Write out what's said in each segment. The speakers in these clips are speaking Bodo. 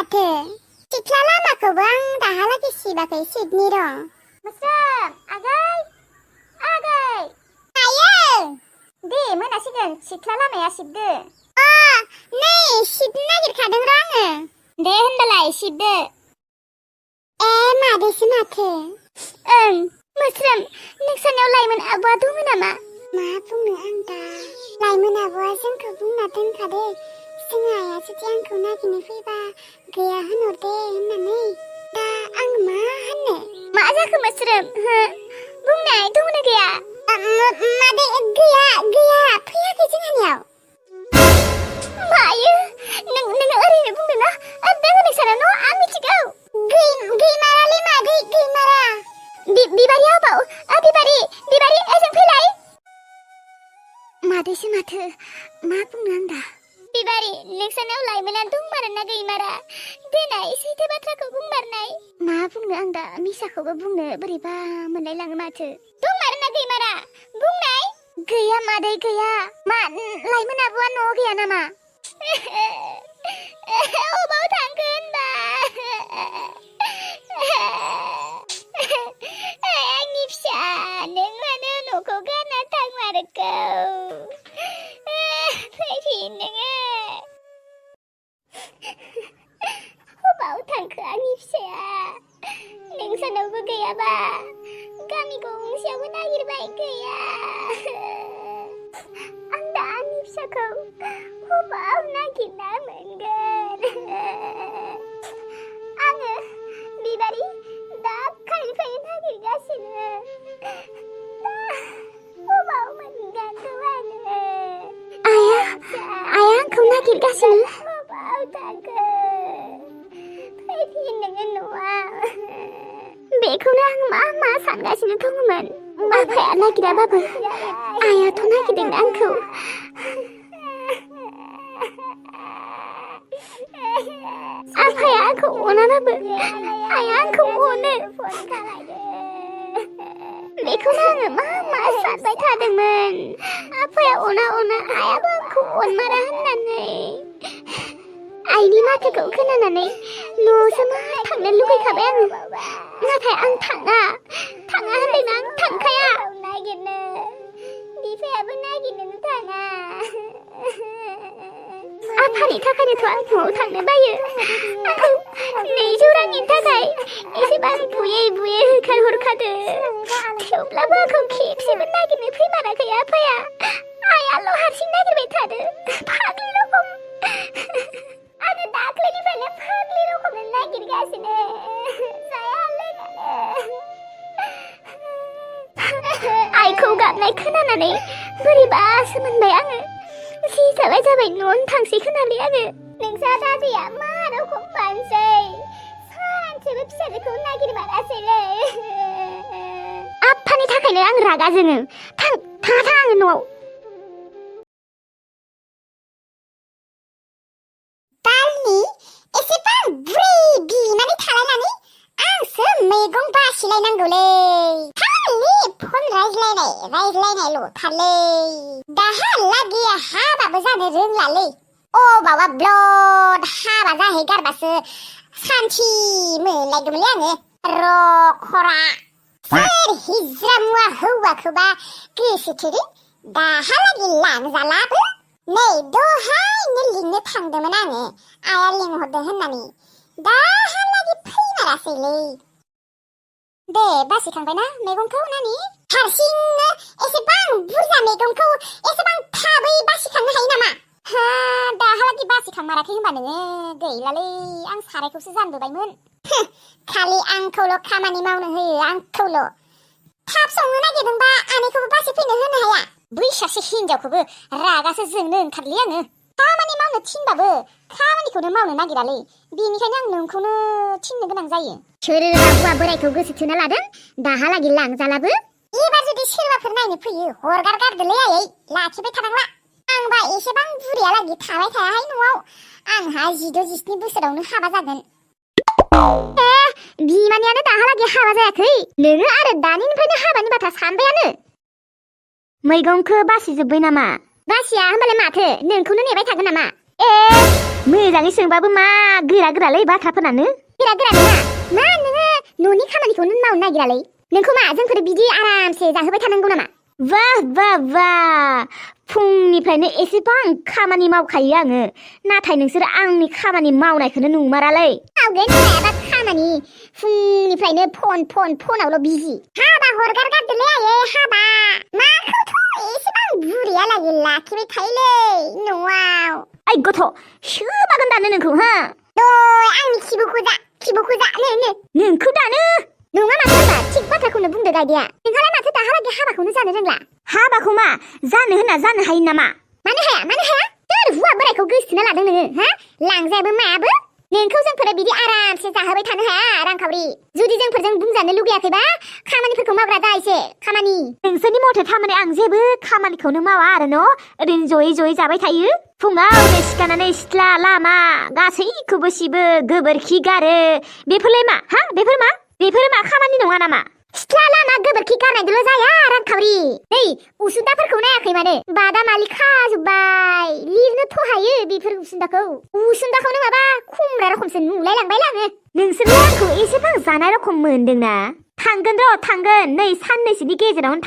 माथो सिथ्ला लामाखौबो आं दाहालागै सिबाखै सिबनि दं। मोस्रोम आगै आयो दे मोनासिगोन सिथ्ला लामाया सिबदो। नै सिबनो नागिरखादों र' आङो। दे होनबालाय सिबदो। मादैसो माथो। ओं मोस्रोम नोंसानियाव लाइमोन आब'आ दङ नामा? मा बुंनो आं दा लाइमोन आब'आ जोंखौ बुंना दोनखादो जोंहा आइया जुदि आंखौ नागिरनो फैबा गैया होनहरदे होननानै। दा आं मा होननो? मा जाखो मोस्रोम बुंनाय दंना गैया? मादै गैया फैयाखै जोंहानियाव। मायो नोङो ओरैनो बुंदोंना? दोङो नोंसानाव न' आं मिथिगौ। गैमारालै मादै गैमारा। बिबारि आबाव बिबारि ओजों फैलाय। मादैसो माथो मा बुंनो आं दा? बिबारि नोंसानाव लाइमोना दंमारोना गैमारा? देनाय सैथो बाथ्राखौ बुंमारनाय। मा बुंनो आं दा मिसाखौबो बुंनो बोरैबा मोनलाय लाङो माथो। दंमारोना गैमारा बुंनाय। गैया मादै गैया। मा लाइमोन आब'आ न'आव गैया नामा? अबाव थांखो होनबा? आंनि फिसा नों मानो न'खौ गारना थांमारखो? फैफिन नोङो। अबाव थांखो आंनि फिसाया? नोंसानावबो गैयाबा गामि गंसेयावबो नागिरबाय गैया। आं दा आंनि फिसाखौ अबाव नागिरना मोनगोन? आङो बिबारि दाखालिनिफ्रायनो नागिरगासिनो। अबाव मोनगोनखौ आङो? आइया आंखौ नागिरगासिनो। अबाव थांखो? फैफिन नोङो न'आव। बेखौनो आं मा सानगासिनो दङमोन। आफाया नागिराबाबो आइयाथ' नागिरदों आंखौ। आफाया आंखौ अनाबाबो आइया आंखौ अनो। बेखौनो आङो मा सानबाय थादोंमोन। आफाया अना आइयाबो आंखौ अनमारा होननानै। आइनि माथोखौ खोनानानै न'आवसो मा थांनो लुगैखाबाय आङो। नाथाय आं थाङा होनदोंना आं थांखाया। नागिरनो बिफायाबो नागिरनोनो थाङा। आफानि थाखायनोथ' आं न'आव थांनो बायो। आंखौ 200 रांनि थाखाय एसेबां बुयै होखारहरखादो। थेवब्लाबो आंखौ खेबसेबो नागिरनो फैमाराखै आफाया। आइयाल' हारसिं नागिरबाय थादो फाग्लि रखम। आङो दाख्लैनिफ्रायनो फाग्लि रखमनो नागिरगासिनो। जाया लोङानो। आइखौ गाबनाय खोनानानै बोरैबासो मोनबाय आङो। जि जाबाय न'आवनो थांसै खोनालै आङो। नोंसा दादैया मा रखम मानसै? सानसेबो फिसाजोखौ नागिरमारासैलै। आफानि थाखायनो आं रागा जोङो। थाङा आङो न'आव। दालनि एसेबां बुरै बिनानै थालायनानै आंसो मैगं बासिलायनांगौलै। खालि फन रायज्लायनायल' थारलै। दाहालागै हाबाबो जानो रोंलालै। अबावबा ब्लड हाबा जाहैगारबासो सान्थि मोनलायगौमोनलै आङो। रखरा सोर हिज्रा मुवा हौवाखौबा गोसोथोदो दाहालागै लांजालाबो। नै दहायनो लिंनो थांदोंमोन आङो आइया लिंहरदों होननानै। दाहालागै फैमारासैलै। दे बासिखांबायना मैगंखौ नानि? हारसिंनो एसेबां बुरजा मैगंखौ एसेबां थाबै बासिखांनो हायो नामा? दाहालागै बासिखांमाराखै होनबा नोङो? गैलालै आं सारायखौसो जानबोबायमोन। खालि आंखौल' खामानि मावनो होयो आंखौल'। थाब संनो नागिरदोंबा आनैखौबो बासिफैनो होनो हाया? बै सासे हिनजावखौबो रागासो जोंनो ओंखारलै आङो। खामानि मावनो थिनबाबो खामानिखौनो मावनो नागिरालै। बेनिखायनो आं नोंखौनो थिननो गोनां जायो। सोर बाबुआ बोरायखौ गोसो थोना लादों दाहालागै लांजालाबो? एबार जुदि सोरबाफोर नायनो फैयो हरगारगारदोलै आयै। लाखिबाय थानांला। आंबा एसेबां बुरियालागै थाबाय थायाहाय न'आव। आंहा 16-17 बोसोरावनो हाबा जागोन। बिमानियानो दाहालागै हाबा जायाखै। नोङो आरो दानिनिफ्रायनो हाबानि बाथ्रा सानबायानो। मैगंखौ बासिजोब्बाय नामा? बासिया होनबालाय माथो नोंखौनो नेबाय थागोन नामा? मोजाङै सोंबाबो मा गोरा गोरालै बाथ्राफोरानो गोरा गोरा नङा मा नोङो न'नि खामानिखौनो मावनो नागिरालै नोंखौ मा जोंफोर बिदि आरामसे जाहोबाय थानांगौ नामा वाह वाह वाह फुंनिफ्रायनो एसेबां खामानि मावखायो आङो नाथाय नोंसोर आंनि खामानि मावनायखौनो नुमारालै मावगोन मायाबा खामानि फुंनिफ्रायनो फनावल' बिजि हाबा हरगारगारदोलै आयै हाबा माखौथ' एसेबां बुरियालागै लाखिबाय थायोलै न'आव ओइ गथ' सोमागोन दानो नोंखौ हा आंनि खिबुखौ जा नोंखौ दानो नङा माथो होनबा थिग बाथ्राखौनो बुंदो गायदेया नोंहालाय माथो दाहालागै हाबाखौनो जानो रोंला हाबाखौ मा जानो होनना जानो हायो नामा मानो हाया सोर हुवा बोरायखौ गोसोथोना लादों नोङो हा लांजायाबो मायाबो नोंखौ जोंफोर बिदि आरामसे जाहोबाय थानो हाया रांखावरि जुदि जोंफोरजों बुंजानो लुगैयाखैबा खामानिफोरखौ मावग्रा दा एसे खामानि नोंसोरनि मथे थारमाने आं जेबो खामानिखौनो मावा आरो न' ओरैनो जयै जाबाय थायो फुङावनो सिखारनानै सिथ्ला लामा गासैखौबो सिबो गोबोरखि गारो बेफोरलाय मा हा बेफोर मा खामानि नङा नामा सिथ्ला लामा गोबोरखि गारनायदोल' जाया रांखावरि नै उसुंदाफोरखौ नायाखै मानो बादामालि खाजोब्बाय लिरनोथ' हायो बेफोर उसुंदाखौनो माबा खुमब्रा रखमसो नुलाय लांबाय लाङो नोंसोरबो आंखौ एसेबां जानाय रखम मोनदोंना थांगोन नै साननैसोनि गेजेरावनो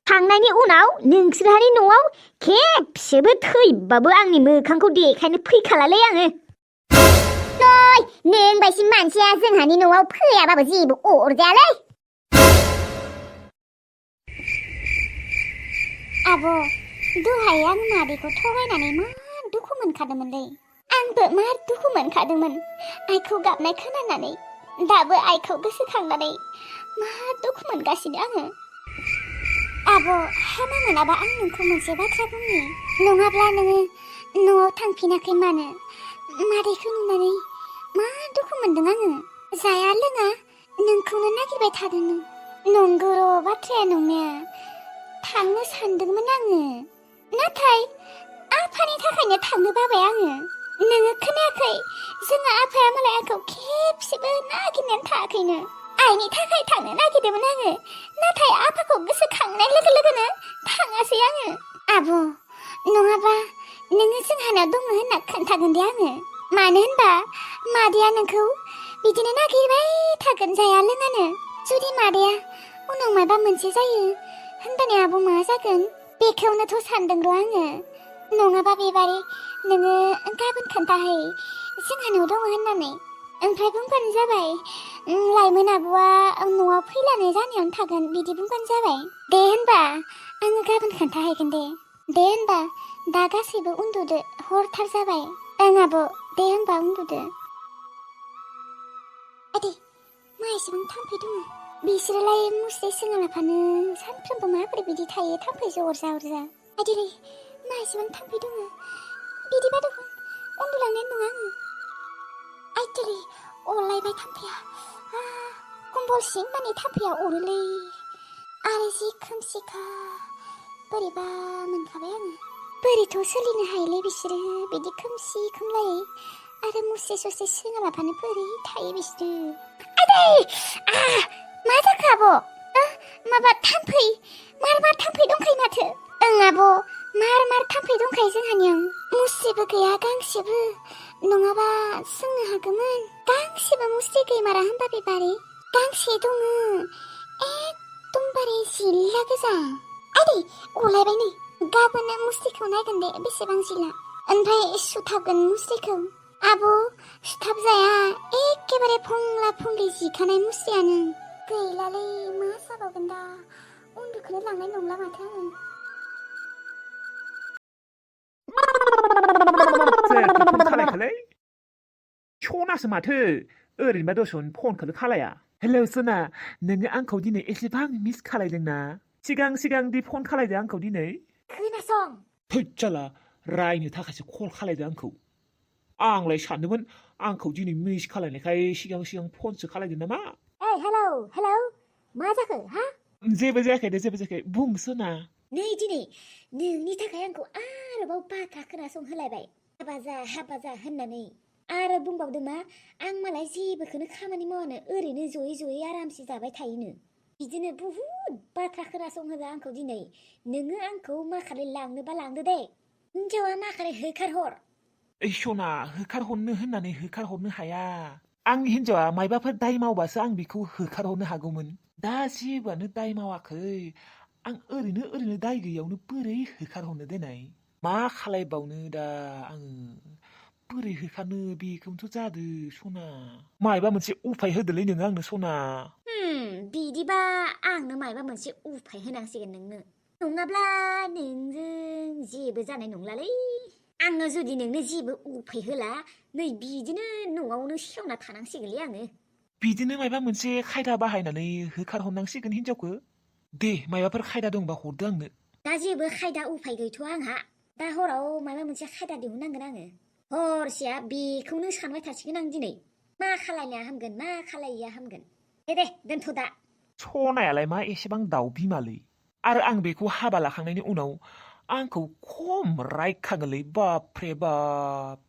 थांनायनि उनाव नोंसोरहानि न'आव खेबसेबो थैबाबो आंनि मोखांखौ देखायनो फैखालालै आङो नों बायदि मानसिया जोंहानि न'आव फैयाबाबो जेबो अरजायालै आब' दहाय आं मादैखौ थगायनानै मा दुखु मोनखादोंमोनलै आंबो मा दुखु मोनखादोंमोन आइखौ गाबनाय खोनानानै दाबो आइखौ गोसोखांनानै मा दुखु मोनगासिनो आङो आब' हामा मोनाबा आं नोंखौ मोनसे बाथ्रा बुंनि नङाब्ला नोङो न'आव थांफिनाखै मानो मादैखौ नुनानै मा दुखु मोनदों आङो जाया लोङा नोंखौनो नागिरबाय थादोंमोन नंगौ र' बाथ्राया नंनाया थांनो सानदोंमोन आङो नाथाय आफानि थाखायनो थांनो बाबाय आङो नोङो खोनायाखै जोंहा आफाया मालाय आंखौ खेबसेबो नागिरनानै थायाखैनो आइनि थाखाय थांनो नागिरदोंमोन आङो नाथाय आफाखौ गोसोखांनाय लोगो लोगोनो थाङासै आङो आब' नङाबा नोङो जोंहानाव दङ होनना खोन्थागोन दे आङो मानो होनबा मादैया नोंखौ बिदिनो नागिरबाय थागोन जाया लोङानो जुदि मादैया उनाव माबा मोनसे जायो होनबानो आब' मा जागोन बेखौनोथ' सानदों र' आङो नङाबा बेबारि नोङो गाबोन खोन्थाहै जोंहानाव दङ होननानै ओमफ्राय बुंबानो जाबाय लाइमोन आब'आ न'आव फैलानो जानायावनो थागोन बिदि बुंबानो जाबाय दे होनबा आङो गाबोन खोन्थाहैगोन दे होनबा दा गासैबो उन्दुदो हरथार जाबाय ओं आब' दे होनबा उन्दुदो आदे मा एसेबां थाम्फै दङ बिसोरोलाय मुस्रि सोङालाफानो सानफ्रोमबो माबोरै बिदि थायो थाम्फैसो अरजा आदिलै मा एसेबां थाम्फै दङ बिदिबा दखन उन्दुलांनाय नङा आङो आइदिलै अरलायबाय थाम्फैया कम्बल सिं माने थाम्फैया अरोलै आरो जि खोमसिखा बोरैबा मोनखाबाय आङो बोरैथ' सोलिनो हायोलै बिसोरो बिदि खोमसि खोमलायै आरो मुस्रि ससे सोङालाफानो बोरै थायो बिसोरो आदै मा जाखो आब' माबा थाम्फै मार थाम्फै दंखायो माथो ओं आब' मार थाम्फै दंखायो जोंहानियाव मुस्रिबो गैया गांसेबो नङाबा सोंनो हागौमोन गांसेबो मुस्रि गैमारा होनबा बेबारि गांसे दङ एकदमबारे जिल्ला गोजा आदै गलायबाय नै गाबोन मुस्रिखौ नायगोन दे बेसेबां जिला ओमफ्राय सुथाबगोन मुस्रिखौ आब' सुथाब जाया एखेबारे फंला फंलि जिखानाय मुस्रियानो गैलालै मा जाबावगोन दा उन्दुखौनो लांनाय नंला माथो खालायखालै सनासो माथो ओरैनोबा दसन फनखौनो खालाया हेलौ सना नोङो आंखौ दिनै एसेबां मिस खालायदोंना सिगां दि फन खालायदो आंखौ दिनै खोनासं थैजाला रायनो थाखायसो कल खालायदो आंखौ आंलाय सानदोंमोन आंखौ दिनै मिस खालायनायखाय सिगां फनसो खालायदो नामा हेलौ मा जाखो हा जेबो जायाखै बुं सना नै दिनै नोंनि थाखाय आंखौ आरोबाव बाथ्रा खोनासंहोलायबाय हाबा जा होननानै आरो बुंबावदों मा आं मालाय जेबोखौनो खामानि मावानो ओरैनो जयै आरामसे जाबाय थायोनो बिदिनो बुहुद बाथ्रा खोनासंहोदो आंखौ दिनै नोङो आंखौ माखाले लांनोबा लांदो दे हिनजावा माखाले होखारहर ओइ सना होखारहरनो होननानै होखारहरनो हाया आंनि हिन्जावा मायबाफोर दाय मावबासो आं बेखौ होखारहरनो हागौमोन दा जेबोआनो दाय मावाखै आं ओरैनो दाय गैयियावनो बोरै होखारहरनो देनाय मा खालायबावनो दा आङो बोरै होखारनो बेखौनोथ' जादो सना मायबा मोनसे उफाय होदोलै नोङो आंनो सना बिदिबा आंनो मायबा मोनसे उफाय होनांसिगोन नोंनो नङाब्ला नोंजों जेबो जानाय नंलालै आङो जुदि नोंनो जेबो उफाय होला नै बिदिनो न'आवनो सेवना थानांसिगोनलै आङो बिदिनो मायबा मोनसे खायदा बाहायनानै होखारहरनांसिगोन हिन्जावखौ दे मायबाफोर खायदा दंबा हरदो आंनो दा जेबो खायदा उफाय गैथ'आ आंहा दा हराव मायबा मोनसे खायदा दिहुननांगोन आङो हरसेया बेखौनो सानबाय थासिगोन आं दिनै मा खालायनाया हामगोन मा खालायिया हामगोन दे दोनथ' दा सनायालाय मा एसेबां दाउ बिमालै आरो आं बेखौ हाबा लाखांनायनि उनाव आंखौ खम रायखागोनलै बापरे बाप